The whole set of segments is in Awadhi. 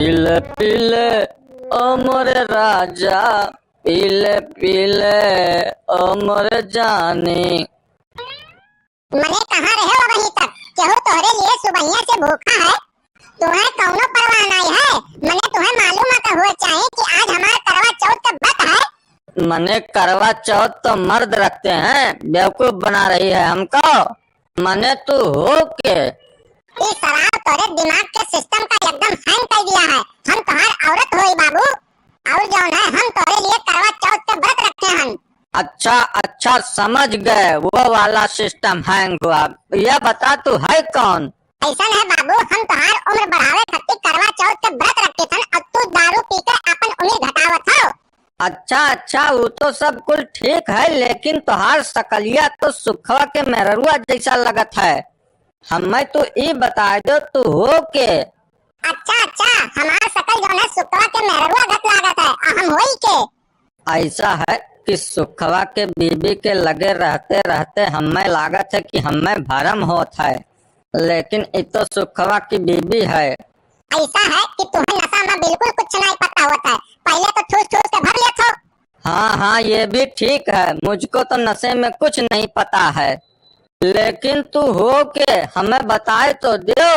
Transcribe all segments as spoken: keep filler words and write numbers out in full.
पीले पीले ओ मोरे राजा, पीले पीले ओ मोरे जानी। मने कहाँ रहे हो अबहीं तक? केहू तोहरे लिए सुबहिया से भूखा है? तुम्हें कौनो परवाह नाई है। मने तुम्हें मालूम है तो हुए चाहे कि आज हमार करवा चौथ के व्रत है। मने करवा चौथ तो मर्द रखते हैं, बेवकूफ बना रही है हमको। मने तू हो के? ई शराब तोरे दिमाग के system का एकदम hang कर दिया है। हम तोहार औरत होई बाबू, और जौन है हम तोरे लिए करवा चौथ के व्रत रखे हन। अच्छा अच्छा, समझ गए, वो वाला system hang हुआ। यह बता तू है कौन? ऐसन है बाबू, हम तोहार उम्र बढ़ावे खातिर करवा चौथ के व्रत रखे थन और तू दारू पीकर अपन उम्र घटावत हो। अच्छा अच्छा, वो तो सब कुल ठीक है, लेकिन तोहार सकलिया तो सुखवा के मेहररुआ जैसा लगत है। हमें तो ई बताए दो, तू हो के? अच्छा अच्छा, हमार सकल जौन है सुखवा के मेहररुआ गत लागत है, आ हम होई के? ऐसा है कि सुखवा के बीबी के लगे रहते रहते हमें लागत है कि हमें भरम होत है, लेकिन ई तो सुखवा की बीबी है। ऐसा है कि तुम्हें नशा में बिल्कुल कुछ नहीं पता होता है, पहले तो ठूस ठूस के भर लेत हो। हाँ हाँ, ये भी ठीक है, मुझको तो नशे में कुछ नहीं पता है, लेकिन तू हो के हमें बताए तो दो।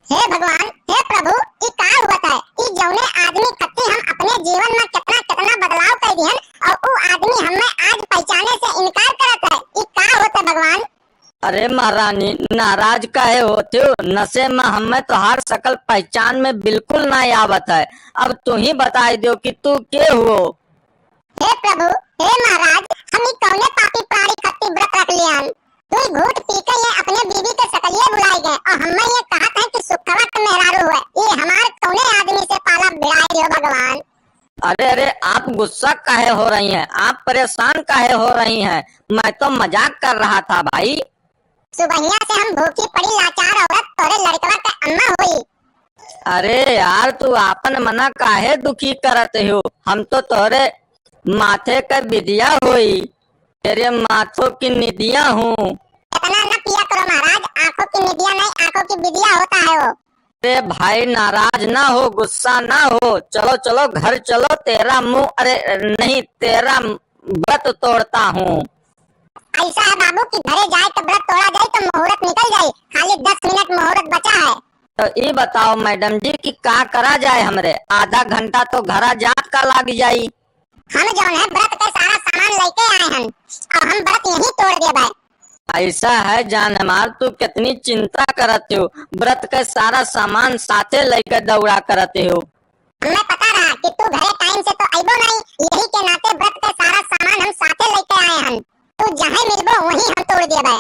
हे भगवान, हे प्रभु, ई का होत है? ई जौने आदमी खत्ती हम अपने जीवन में कितना कितना बदलाव कर दिहन और ऊ आदमी हमें आज पहचाने से इनकार करत है, ई का होत है भगवान? अरे महारानी, नाराज काहे होत हो? नशे में हमें तोहार सकल पहचान में बिल्कुल ना आवत है। अब तू ही बताई दो कि तू के हो? हे प्रभु, हे महाराज, हम ई कौने पापी प्राणी खत्ती व्रत रख लियन? दुई घूंट पी के ये अपने बीबी के सकलिए भुलाई गए और हमें ये कहत है कि सुखवा के मेहरारू हुए। ये हमार कौने आदमी से पाला भिड़ाए दियो भगवान? अरे अरे, आप गुस्सा काहे हो रही हैं? आप परेशान काहे हो रही हैं? मैं तो मजाक कर रहा था भाई। सुबहिया से हम भूखी पड़ी लाचार औरत तोरे लड़कवा के अम्मा हुई। अरे यार, तू आपन मना काहे दुखी करत हो? हम तो तोरे माथे के बिदिया होई, तेरे माथों की निदिया हूँ। इतना न पिया करो महाराज, आंखों की निदिया नहीं, आंखों की बिदिया होता है वो। अरे भाई, नाराज ना हो, गुस्सा ना हो, चलो चलो घर चलो, तेरा मुंह, अरे नहीं, तेरा व्रत तोड़ता हूँ। ऐसा है बाबू कि घरे जाए के व्रत तोड़ा जाए तो मुहूर्त निकल जाए, खाली दस मिनट मुहूर्त बचा है। तो ई बताओ मैडम जी कि का करा जाए हमरे, आधा घंटा तो घरा जात का लाग जाई। हम जौन है व्रत के सारा सामान लेके आए हन और हम व्रत यहीं तोड़ देबे। ऐसा है जान हमार, तू कितनी चिंता करत हो, व्रत के सारा सामान साथे लेके दौड़ा करत हो। हमें पता रहा कि तू घरे टाइम से तो अइबो नहीं, यही के नाते व्रत के सारा सामान हम साथे लेके आए हन। तू जहाँ मिलबो वहीं हम तोड़ देबे।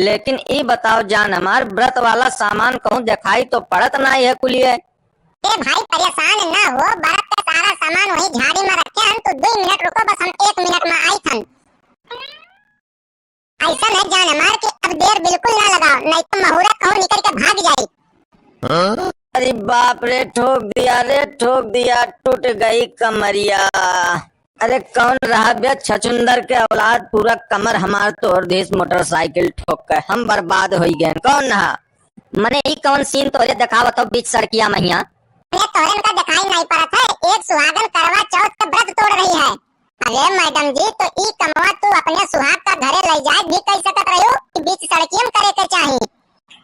लेकिन ई बताओ जान हमार, व्रत वाला सामान कहूँ देखाई तो पड़त नाई है कुलिए। ए भाई परेशान ना हो, व्रत के सारा सामान वही झाड़ी में रखे हन, तू दो मिनट रुको, बस हम एक मिनट में आई थन। ऐसा नहीं जान हमार कि अब देर बिल्कुल ना लगाओ, नहीं तो मुहूर्त कहूँ निकल के भाग जाई। अरे बाप रे, ठोक दिया रे, ठोक दिया, टूट गई कमरिया। अरे कौन रहा बे छछुंदर के औलाद, पूरा कमर हमार तोड़ दीस मोटरसाइकिल ठोक के, हम बर्बाद होई गए। कौन रहा? मने ई कौन सीन तोरे देखावत हो बीच सड़किया महिया? अरे तोरे इनका दिखाई नहीं पड़त है, एक सुहागन करवा चौथ के व्रत तोड़ रही है। अरे मैडम जी, तो ई कमवा तू अपने सुहाग का घरे ले जाए भी कह सकत रहो कि बीच सड़कियम करे के चाही।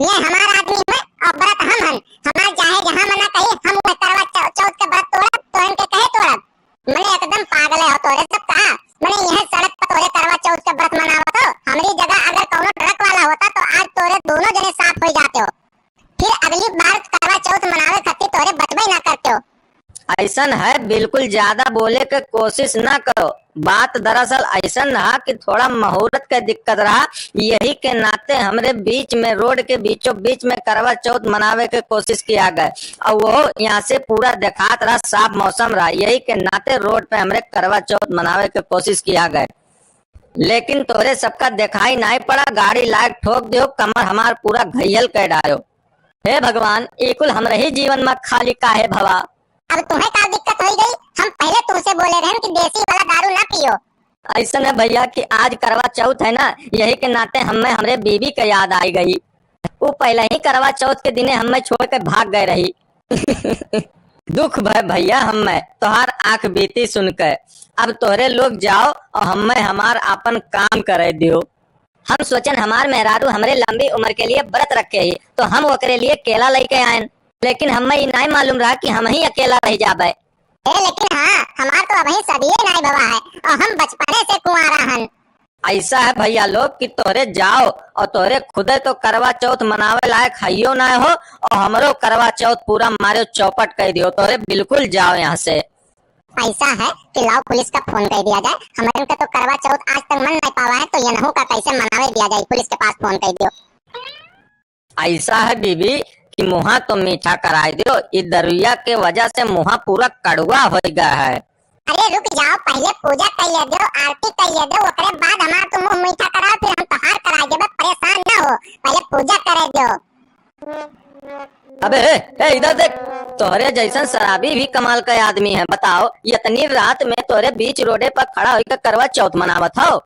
ये हमार आदमी है और व्रत हम हन, हमार चाहे जहाँ मना कही, हम वह करवा चौ-, चौथ के व्रत तोड़ब, तो इनके कहे तोड़ब। मने एकदम पागल है हो तोरे सब कहा। मने यह सड़क पर तोरे करवा चौथ के व्रत मनावत हो, हमरी जगह अगर कौनो ट्रक वाला होता तो आज तोरे दोनों जने साथ हो जाते हो। फिर अगली बार करवा चौथ मनावे खातिर तोरे बचबे ना करते हो। ऐसन है, बिल्कुल ज्यादा बोले के कोशिश ना करो। बात दरअसल ऐसन रहा कि थोड़ा मुहूर्त के दिक्कत रहा, यही के नाते हमरे बीच में, रोड के बीचों बीच में करवा चौथ मनावे के कोशिश किया गया और वो यहाँ से पूरा देखात रहा, साफ मौसम रहा, यही के नाते रोड पे हमरे करवा चौथ मनावे के कोशिश किया गया। लेकिन तोरे सबका दिखाई नाई पड़ा, गाड़ी लाग ठोक दियो, कमर हमार पूरा घायल कर डालो। हे भगवान, ई कुल हमरे ही जीवन में खाली काहे भवा? अब तुम्हें का दिक्कत होई गई? हम पहले तुमसे बोले रहन कि देसी वाला दारू ना पियो। ऐसन है भैया कि आज करवा चौथ है ना, यही के नाते हमें हमरे बीबी के याद आई गई। वो पहले ही करवा चौथ के दिने हमें छोड़ के भाग गए रही। दुख भय भइया हम्मे तोहार आँख बीती सुन के। अब तोहरे लोग जाओ और हम्मे हमार आपन काम करे दियो। हम सोचन हमार मेहरारू हमरे लंबी उम्र के लिए व्रत रखे ही, तो हम ओकरे लिए केला लेके आयन, लेकिन हम्मे ई नाय मालूम रहा कि हम ही अकेला रह जाबे। ए, लेकिन हाँ, हमार तो अबहीं सदिये नाय भवा है और हम बचपने से कुंवारा हन। ऐसा है भइया लोग कि तोहरे जाओ और तोहरे खुदे तो करवा चौथ मनावे लायक हइयो नाय हो और हमरो करवा चौथ पूरा मारे चौपट कर दियो। तोहरे बिल्कुल जाओ यहाँ से। ऐसा है कि लाओ पुलिस का फोन कर दिया जाए, हमरे का तो करवा चौथ आज तक मन नाय पावा है, तो यनहू का कैसे मनावे दिया जाए, पुलिस के पास फोन कर दियो। ऐसा है बीबी कि मुहा तो मीठा कराई दियो, ई दरुइया के वजह से मुहा पूरा कड़ुआ हो गया है। अरे रुक जाओ, पहले पूजा कर ले दो, आरती कर ले दो, ओकरे बाद हमार तो मुंह मीठा कराओ, फिर हम तोहार कराई देबे, परेशान ना हो, पहले पूजा करे दो। अबे ए, ए, इधर देख, तोहरे जैसन शराबी भी कमाल का आदमी है। बताओ, इतनी रात में तोहरे बीच रोडे पर खड़ा होकर करवा चौथ मनावत हो?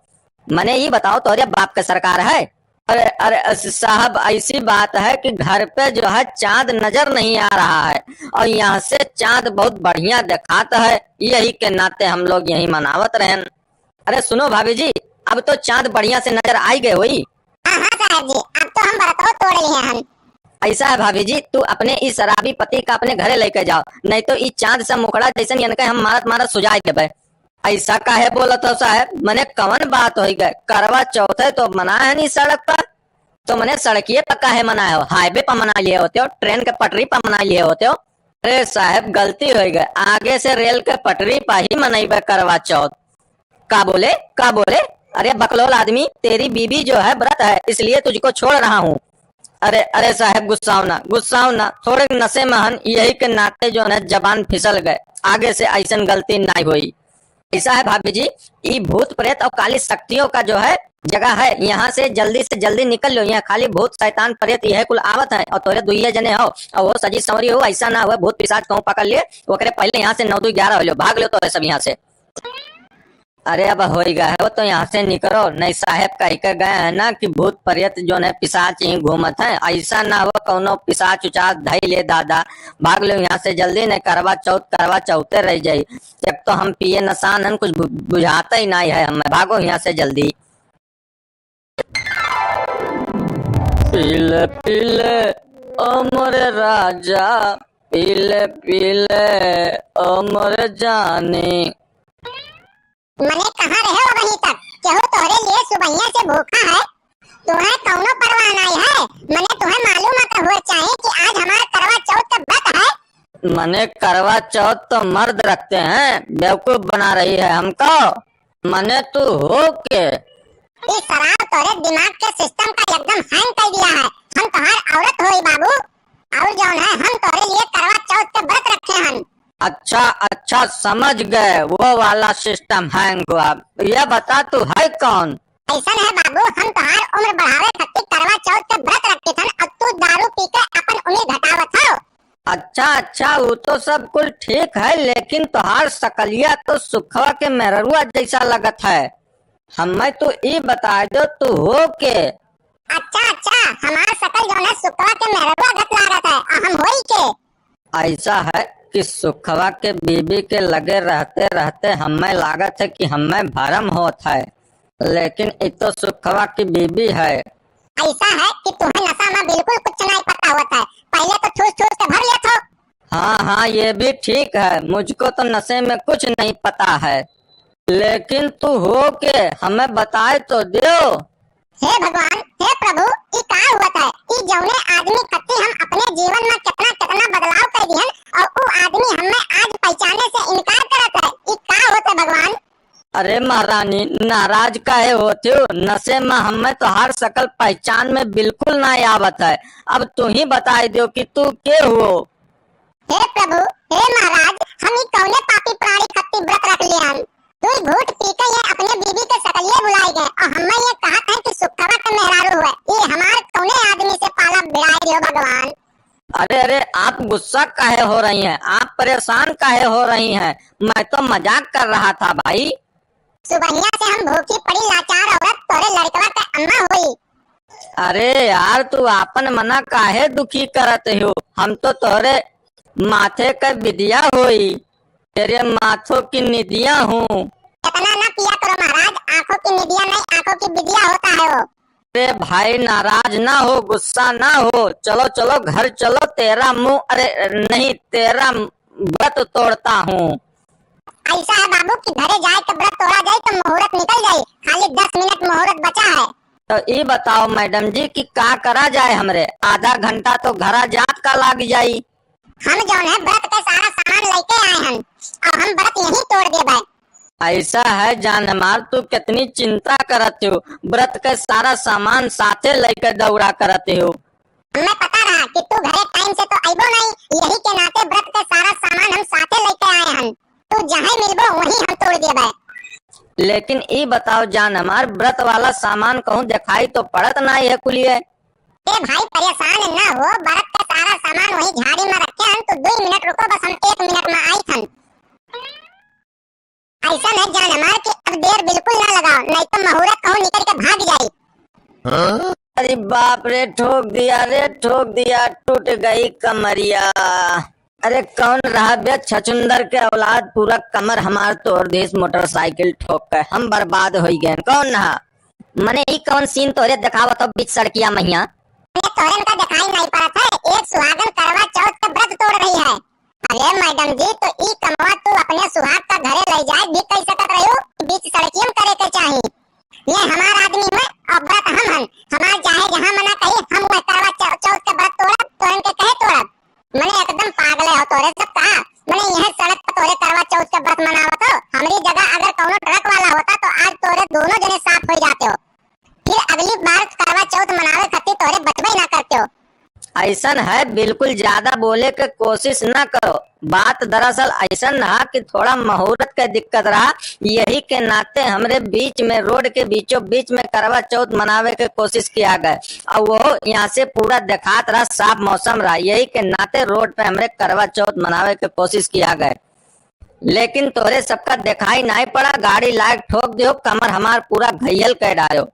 मने ई बताओ, तोहरे बाप के सरकार है? अरे, अरे, अस-, साहब, ऐसी बात है कि घर पे जो है चांद नजर नहीं आ रहा है और यहाँ से चांद बहुत बढ़िया दिखाता है, यही के नाते हम लोग यही मनावत रहन। अरे सुनो भाभी जी, अब तो चांद बढ़िया से नजर आई गए होई। हाँ, हाँ साहब जी, अब तो हम बरतवा तोड़ लिए हन। ऐसा है भाभी जी, तू अपने इस शराबी पति का अपने घरे लेके जाओ, नहीं तो ई चांद सा मुखड़ा जैसन यनके हम मारत मारत सुजाई देबे। ऐसा काहे बोलत हो साहब? मने कवन बात होई गए? करवा चौथ है तो मनाए है नी सड़क पर, तो मने सड़किए पर काहे मनाए हो? हाईवे पर मना लिए होते हो, ट्रेन के पटरी पर मना लिए होते हो। अरे साहब, गलती होई गए, आगे से रेल के पटरी पर ही मनइबे करवा चौथ। का बोले, का बोले? अरे बकलोल आदमी, तेरी बीबी जो है व्रत है, इसलिए तुझको छोड़ रहा हूँ। अरे, अरे साहब, गुस्साओ ना, गुस्साओ ना, थोड़े नशे में हन, यही के नाते जो है जबान फिसल गए, आगे से ऐसन गलती नाई होई। ऐसा है भाभी जी, ई भूत प्रेत और काली शक्तियों का जो है जगह है, यहाँ से जल्दी से जल्दी निकल लो। यहाँ खाली भूत शैतान प्रेत यह कुल आवत है और तोरे दुइये जने हो और वो सजी संवरी हो, ऐसा ना हुए भूत पिशाच कहूँ पकड़ लिए, ओकरे पहले यहाँ से नौ दो ग्यारह हो लो, भाग लो तोरे सब यहाँ से। अरे अब होई गए हो तो यहाँ से निकलो, नहीं साहेब कह के गए हैं ना कि भूत प्रेत जो है पिशाच ही घूमत है, ऐसा ना हो कौनो पिशाच उचाच धई ले दादा, भाग लो यहाँ से जल्दी, नहीं करवा चौथ करवा चौथे रह जाई। एक तो हम पिए नसान हन, कुछ बु-, बुझाता ही नहीं है हमें, भागो यहाँ से जल्दी। पीले पीले ओ मोरे राजा, पीले पीले ओ मोरे जानी। मने कहाँ रहे हो अबहीं तक? केहू तोहरे लिए सुबहिया से भूखा है? तुम्हें कौनो परवाह नाई है। मने तुम्हें मालूम है तो हुए चाहे कि आज हमार करवा चौथ का व्रत है। मने करवा चौथ तो मर्द रखते हैं, बेवकूफ बना रही है हमको। मने तू हो के? ई शराब तोरे दिमाग के सिस्टम का एकदम हैंग कर दिया है। हम तोहार औरत होई बाबू, और जौन है हम तोरे लिए करवा चौथ के व्रत रखे हन। अच्छा, अच्छा, समझ गए, वो वाला सिस्टम हैंग हुआ। ये बता तू है कौन? ऐसन है बाबू, हम तोहार उम्र बढ़ावे खातिर करवा चौथ के व्रत रखे हन और तू दारू पी के अपन उम्र घटावत हो। अच्छा, अच्छा, वो तो सब कुल ठीक है, लेकिन तोहार सकलिया तो सुखवा के मेहररुआ जैसा लगत है। हमें तो ई बताइ दो, तू हो के? अच्छा, अच्छा, हमार सकल जौन है सुखवा के मेहररुआ गत लागत है, आ हम होई के? ऐसा है कि सुखवा के बीबी के लगे रहते रहते हमें लागत है कि हमें भरम होत है, लेकिन ई तो सुखवा की बीबी है। ऐसा है कि तुम्हें नशा में बिल्कुल कुछ नहीं पता होता है, पहले तो ठूस ठूस के भर लेत हो। हाँ, हाँ, ये भी ठीक है, मुझको तो नशे में कुछ नहीं पता है, लेकिन तू हो के हमें बताए तो दो। हे भगवान, हे प्रभु, ई का होत है? ई जौने आदमी खातिर हम अपने जीवन में कितना, कितना बदलाव कर दिहन और ऊ आदमी हमें आज पहचाने से इनकार करत है। ई का होत है भगवान? अरे महारानी, नाराज काहे होत हो? नशे में हमें तोहार सकल पहचान में बिल्कुल ना आवत है। अब तू ही बताई दो कि तू के हो? हे प्रभु, हे महाराज, हम ई कौने पापी प्राणी खातिर व्रत रख लिहन? दुई घूंट पी के ये अपने बीबी के सकलिए भुलाई गए और हमें ये कहत है कि सुखवा के मेहरारू हुए। ये हमार कौने आदमी से पाला भिड़ाई दियो भगवान? अरे, अरे, आप गुस्सा काहे हो रही हैं? आप परेशान काहे हो रही हैं? मैं तो मजाक कर रहा था भाई। सुबहिया से हम भूखी पड़ी लाचार औरत तोरे लड़कवा के अम्मा होई। अरे यार, तू आपन मना काहे दुखी करत हो? हम तो तोरे माथे क बिदिया होई, तेरे माथों की निदिया हूँ। इतना ना पिया करो महाराज, आँखों की निदिया नहीं, आँखों की बिदिया होता है वो। अरे भाई, नाराज ना हो, गुस्सा ना हो, चलो चलो घर चलो, तेरा मुंह, अरे नहीं, तेरा व्रत तोड़ता हूँ। ऐसा है बाबू कि घरे जाए के व्रत तोड़ा जाए तो मुहूर्त निकल जाए, खाली दस मिनट मुहूर्त बचा है। तो ई बताओ मैडम जी कि का करा जाए हमरे, आधा घंटा तो घरा जात का लाग जाई। हम जौन है व्रत के सारा सामान लेके आए हन, अब हम व्रत यहीं तोड़ देबे। ऐसा है जान हमार, तू कितनी चिंता करत हो, व्रत के सारा सामान साथे लेके दौड़ा करत हो। हमें पता रहा कि तू घरे टाइम से तो अइबो नहीं, यही के नाते व्रत के सारा सामान हम साथे लेके आए हन। तू जहाँ मिलबो वहीं हम तोड़ देबे। लेकिन ई बताओ जान हमार, व्रत वाला सामान कहूँ दिखाई तो पड़त ना है कुलिए। ए भाई परेशान ना हो, व्रत के सारा सामान वही झाड़ी में रखे हन, तू दो मिनट रुको, बस हम एक मिनट में आई थन। ऐसा नहीं जान हमार कि अब देर बिल्कुल ना लगाओ, नहीं तो मुहूर्त कहूँ निकल के भाग जाई। अरे बाप रे, ठोक दिया रे, ठोक दिया, टूट गई कमरिया। अरे कौन रहा बे छछुंदर के औलाद, पूरा कमर हमार तोड़ दीस मोटरसाइकिल ठोक के, हम बर्बाद होई गए। कौन रहा? मने ई कौन सीन तोरे देखावत हो बीच सड़किया महिया? मने तोरे इनका दिखाई नहीं पड़त है, एक सुहागन करवा चौथ के व्रत तोड़ रही है। अरे मैडम जी, तो ई कमवा तू अपने सुहाग का घरे ले जाए भी कह सकत रहो, बीच सड़कियन करे के चाही। ये हमार आदमी है और व्रत हम हन, हमार चाहे जहाँ मना कही, हम वह करवा चौ-, चौथ के व्रत तोड़ब, तोरन के कहे तोड़ब। मने एकदम पागले हो तोरे सब का? मने यह सड़क पर तोरे करवा चौथ के व्रत मनावत हो, हमरी जगह अगर कौनो ट्रक वाला होता तो आज तोरे दोनों जने साफ हो जाते हो। फिर अगली बार करवा चौथ मनावे खातिर तोरे बचबे ना करते हो। ऐसन है, बिल्कुल ज्यादा बोले के कोशिश ना करो। बात दरअसल ऐसन रहा कि थोड़ा मुहूर्त के दिक्कत रहा, यही के नाते हमरे बीच में, रोड के बीचों बीच में करवा चौथ मनावे के कोशिश किया गए। और वो यहाँ से पूरा देखात रहा, साफ मौसम रहा, यही के नाते रोड पे हमरे करवा चौथ मनावे के कोशिश किया गए। लेकिन तोरे सबका दिखाई नाई पड़ा, गाड़ी लायक ठोक दियो, कमर हमार पूरा घायल कर डालो।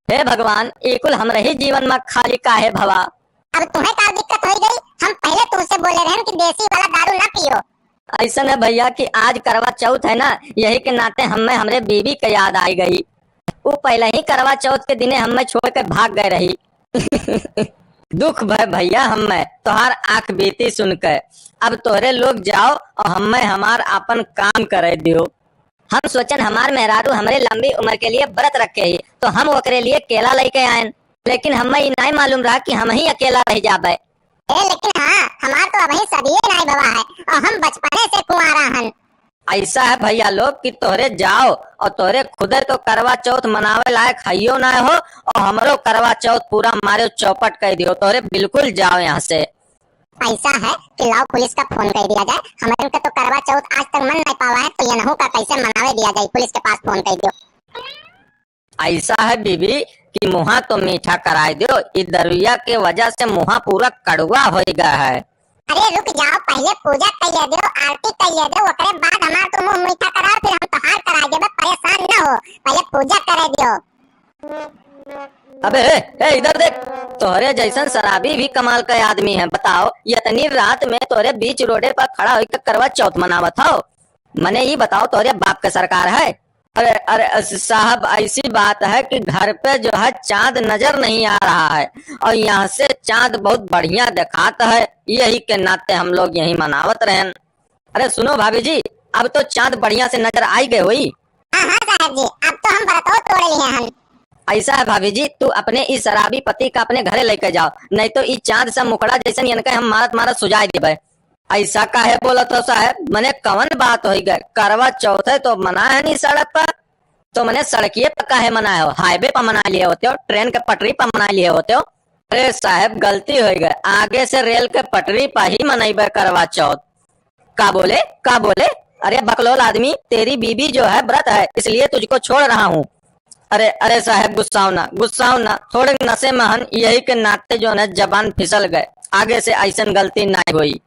हे भगवान, ई कुल हमरे ही जीवन में खाली काहे भवा? अब तुम्हें का दिक्कत होई गई? हम पहले तुमसे बोले रहन कि देसी वाला दारू ना पियो। ऐसन है भैया कि आज करवा चौथ है ना, यही के नाते हमें हमरे बीबी के याद आई गई। वो पहले ही करवा चौथ के दिने हमें छोड़ के भाग गए रही। दुख भय भैया हमें तोहार आँख बीती सुन के। अब तोहरे लोग जाओ और हमें हमार आपन काम करे दियो। हम सोचन हमार मेहरारू हमरे लंबी उम्र के लिए व्रत रखे ही, तो हम ओकरे लिए केला लेके आयन, लेकिन हमें ई नाई मालूम रहा कि हम ही अकेला रह जाबे। ए, लेकिन हाँ, हमार तो अबही सदिये नाई भवा है और हम बचपने से कुंवारा हन। ऐसा है भैया लोग कि तोहरे जाओ और तोहरे खुदे तो करवा चौथ मनावे लायक हइयो ना हो और हमरो करवा चौथ पूरा मारे चौपट कर दियो। तोहरे बिल्कुल जाओ यहाँ से। ऐसा है कि लाओ पुलिस का फोन कर दिया जाए, हमरे के तो करवा चौथ आज तक मन नहीं पावा है, तो यनहू का कैसे मनावे दिया जाए, पुलिस के पास फोन कर दियो। ऐसा है बीबी कि मुहा तो मीठा कराए दियो, ई दरुइया के वजह से मुहा पूरा कड़ुआ हो गया है। अरे रुक जाओ, पहले पूजा कर ले दियो, आरती कर ले दियो, ओकरे बाद हमार तो मुंह मीठा कराओ, फिर हम तोहार कराए देबे, परेशान न हो, पहले पूजा करे दियो। अबे ए, ए, इधर देख, तोहरे जैसन शराबी भी कमाल का आदमी है। बताओ, इतनी रात में तोहरे बीच रोडे पर खड़ा होकर करवा चौथ मनावत हो? मने ई बताओ, तोहरे बाप के सरकार है? अरे, अरे, अस-, साहब, ऐसी बात है कि घर पे जो है चांद नजर नहीं आ रहा है और यहाँ से चांद बहुत बढ़िया दिखाता है, यही के नाते हम लोग यही मनावत रहन। अरे सुनो भाभी जी, अब तो चांद बढ़िया से नजर आई गए होई। हाँ, हाँ साहब जी, अब तो हम व्रतो तोड़ लिए हन। ऐसा है भाभी जी, तू अपने इस शराबी पति का अपने घरे लेके जाओ, नहीं तो ई चांद सा मुखड़ा जैसन इनके हम मारत मारत सुजाए देबे। ऐसा काहे बोलत हो साहब? मने कवन बात होई गए? करवा चौथ है तो मना है नी सड़क पर, तो मने सड़किए पर काहे मनाए हो? हाईवे पर मना लिए होते हो, ट्रेन के पटरी पर मना लिए होते हो। अरे साहब, गलती होई गए, आगे से रेल के पटरी पर ही मनइबे करवा चौथ। का बोले, का बोले? अरे बकलोल आदमी, तेरी बीबी जो है व्रत है, इसलिए तुझको छोड़ रहा हूँ। अरे, अरे साहब, गुस्साओ ना, गुस्साओ ना, थोड़े नशे में हन, यही के नाते जो है जबान फिसल गए, आगे से ऐसन गलती ना होई।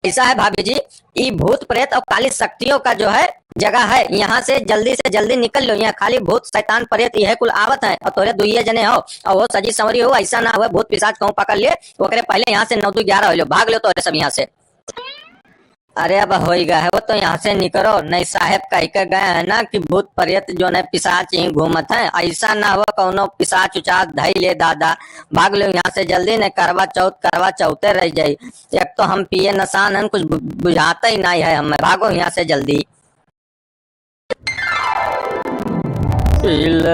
ऐसा है भाभी जी, ई भूत प्रेत और काली शक्तियों का जो है जगह है, यहाँ से जल्दी से जल्दी निकल लो, यहाँ खाली भूत शैतान प्रेत यह कुल आवत है और तोरे दुइये जने हो और वो सजी संवरी हो, ऐसा ना हुए भूत पिशाच कहूँ पकड़ लिए, ओकरे पहले यहाँ से नौ दू ग्यारह हो लो, भाग लो तोरे सब यहाँ से। अरे अब होई गए हो तो यहाँ से निकरो, नहीं साहेब कह के गए हैं ना कि भूत प्रेत जो है पिशाच ही घूमत है, ऐसा ना हो कौनो पिशाच उचाच धई ले दादा, भाग लो यहाँ से जल्दी, नहीं करवा चौथ करवा चौथे रह जाई। एक तो हम पिए नसान हन, कुछ बु-, बुझाता ही नहीं है हमें, भागो यहाँ से जल्दी। पीले